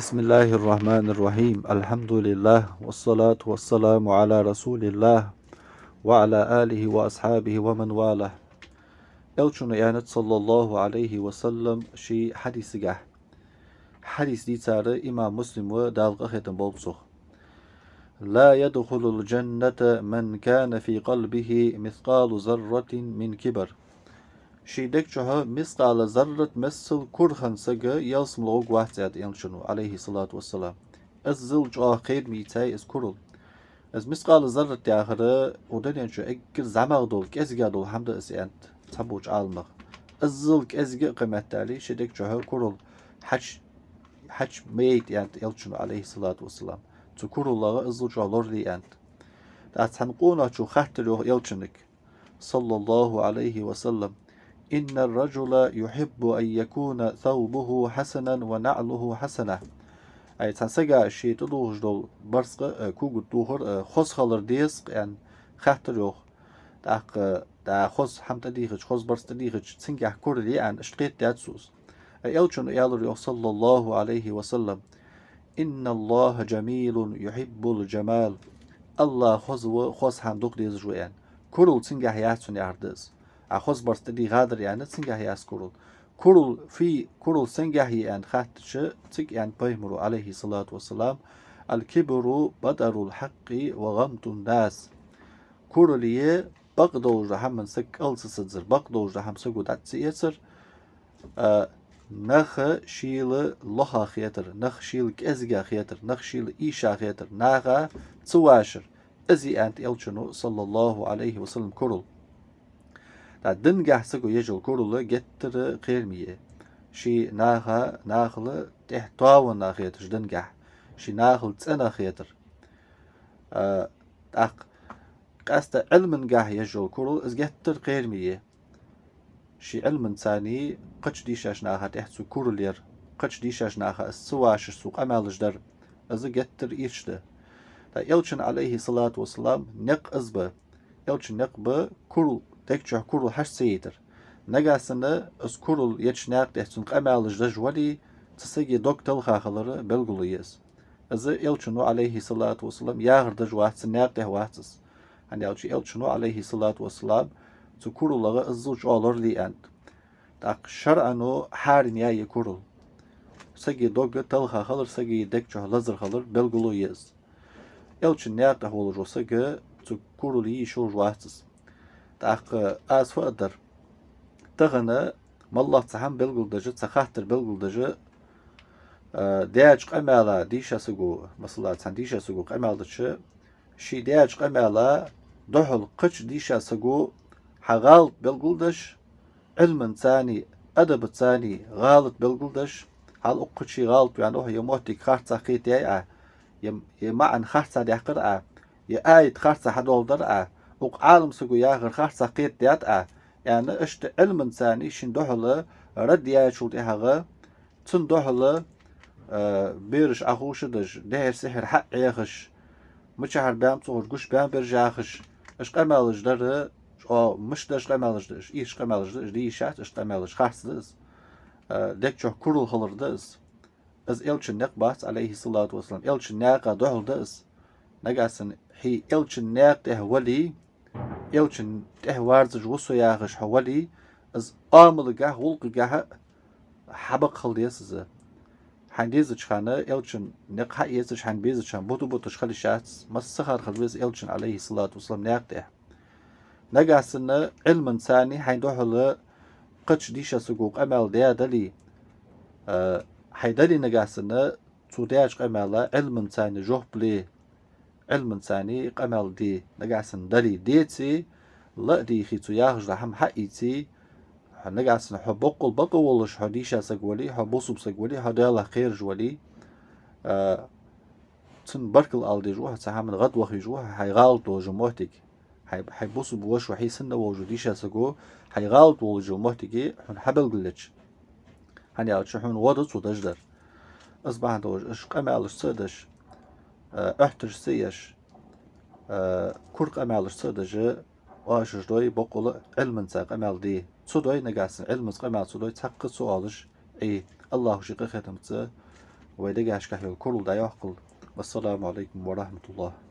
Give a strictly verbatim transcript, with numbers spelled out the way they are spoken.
بسم الله الرحمن الرحيم. الحمد لله، والصلاة والسلام على رسول الله، وعلى آله وأصحابه ومن والاه. Элчано аьннад, صلى الله عليه وسلم, ший хьадисагахь. Хьадис дийцар имам Муслим ва, Дала къахетам болба цох. لا يدخل الجنة من كان في قلبه مثقال ذرة من كبر. Ший дег чухь мискъала заррат миссел кура хинна саг ялсмала гӀоргвац, аьннад Элчано, عليه الصلاة والسلام. Иззал чӀоагӀа кхераме я из курал. Из мискъала заррат яхар, укх дунен чу эггара зӀамагӀа дола, кӀезигагӀа дола хӀама да из, аьннад цхьаболча Ӏаламнаха. Иззал кӀезига а кхы меттел ший дег чухь курал хьач-, хьачу ма яйта, аьннад Элчано, عليه الصلاة والسلام. Цу куралах иззал чӀоагӀа лорале, аьннад. ТӀаккха цхьан къонахчо хаттар йоах Элчанга, صلى الله عليه وسلم: إن الرجل يحب أن يكون ثوبه حسنا ونعله حسنة. Ай, цхьан сага ший тӀадувхаш дола барзкъа, э, когаш дувхар, э, хоза хилар деза-кх, аьнна, хаттар йоах. ТӀаккха, э, тӀа хоза хӀама тӀадийхача, хоза барзкъа тӀадийхача, цунгахь курал я, аьнна, иштта кхетадаьд цо из. Э, Элчано аьлар йоах, صلى الله عليه وسلم: إن الله جميل يحب الجمال. АллахӀ хоза ва, хоза хӀама дукха дезаш ва, аьнна. Курал цунгахь яц хьона яхар да из. Ӏа хоза барзкъа тӀадийхадар, аьнна, цунгахь яц курал. Курал фий, курал сенгахь я, аьнна, хаьттача, цига аьннад пайхамаро, عليه الصلاة والسلام: الكبر بطر الحق وغمط الناس. Курал я бакъдолча хӀаман саг кӀал ца садзар, бакъдолча хӀама саго дӀа ца эцар, а, нах шийла лоха хетар, нах шийла кӀезига хетар, нах шийла ийша хетар, наха ца вашар. Из я, аьннад Элчано, صلى الله عليه وسلم, курал. ТӀаккха дингахь саго еш йола курал геттара кхераме я. Ший наха, нахал тӀехь тоавенна хеташ дингахь, ший нахал цӀена хетар. А, тӀаккха къаьстта Ӏилмангахь еш йола курал, из геттара кхераме я. Ший Ӏилманцара кхыча дийшача наха тӀехь цо курал яр, кхыча дийшача наха из ца вашаш цо къамаьлаш дар, из геттара ирча да. ТӀаккха Элчан, عليه الصلاة والسلام, никъ из ба. Элчан никъ ба курал, дег чухь курал хьачу ца яйтар. Нагахь санна из курал еча наькъа тӀехь цунна къамаьлаш деш вале, цу сага дог талха хилара белгало я из. Из Элчано, عليه الصلاة والسلام, яхар деш вац, цун наькъа тӀехь вац из. ХӀана аьлча Элчано, عليه الصلاة والسلام, цу куралах иззал чӀоагӀа лорале аьннад. ТӀаккха шарӀо хьарам яь я курал. Сага дог талха хилар, сага дег чухь лазар хилара белгало я из. Элчан наькъа тӀехь волаш вола саг цу курал йийшаш вац из. ТӀаккха аз фу аргдар? Тахан моллагӀа цхьа хӀама белгалдеш, цхьа хаттар белгалдеш, а, даьча къамаьла дийша саго, масала, цхьан дийша саго къамаьл дича, ший даьча къамаьла духьал кхыча дийша саго хьа гӀалат белгалдеш, Ӏилманцара, адабацара гӀалат белгалдеш, хьал укх чу гӀалат ваьнна ва хьо, е моттиг харцахьа кхетаяьй Ӏа, е, е маӀан харцахьа даьккхар Ӏа, е аят харцахьа хьадоаладаьр Ӏа, укх Ӏалам саго яхар харцахьа кхетадаьд Ӏа, аьнна, иштта Ӏилманцара шийна духьала рад яьчул тӀехьагӀа, цунна духьала, а, бераш Ӏоховшадеш, дехьара-сехьара хьа а Ӏехаш, мичахьара баьннаб цо ховш, гуш баьннаб бераш яхаш, иштта къамаьлаш дар, чӀоагӀа мишта да иштта къамаьлаш да, иштта къамаьлаш да, иштта де йиш яц, иштта къамаьлаш харц да из. А, дег чухь курал хилар да из. Из Элчан никъ бац, عليه الصلاة والسلام, Элчан наькъа духьал да из. Нагахь санна хьо Элчан наькъа тӀехь вале, Элчан тӀехь верзаш ва со яхаш хьо вале, из оамалгахь, гӀулакхагахь а хьа бакъ хила деза из. Хьайна дезача хана Элчан никъ хьаэцаш, хьайна безача хана бута-буташ хила йиш яц, массахана хила веза Элчан, عليه الصلاة والسلام, наькъа тӀехь. Нагахь санна Ӏилманцара хьайна духьала кхыча дийша саго къамаьл даь дале, а, хьай дале нагахь санна, цо даьча къамаьла Ӏилманцара жоп ле, Ӏилманцара къамаьл де, нагахь санна дале, деце, ла а дийхе, цо яхаш дола хӀама хьаийце, хьо нагахь санна хьо боккъал бакъ волаш, хьо дийша саг вале, хьо бусалба саг вале, хьо Далах кхераш вале, а, цунна баркал ала дезаш ва хьо, цу хӀаман гӀадваха везаш ва хьо, хьай гӀалат долча моттиге. Хьай, хьай бусалба воша, хьо хьай санна волча дийша саго, хьай гӀалат волча моттиге хьона хьабелгалъяьча. ХӀана аьлча хьона гӀо да цо деш дар. Из бахьан долаш, иштта къамаьлаш ца деш, а, Ӏоттараш ца еш, а, кура къамаьлаш ца деш, оашаш дой, боккъала Ӏилманца къамаьл де. Цу дой нагахь санна, Ӏилманца къамаьл цу дой, цхьаккха ца оалаш, Ӏе, АллахӀа ший къахетамца вай дегашка йола курал дӀайоаккхалда. Вассаламу Ӏалайкум ва рахьматуллахӀ.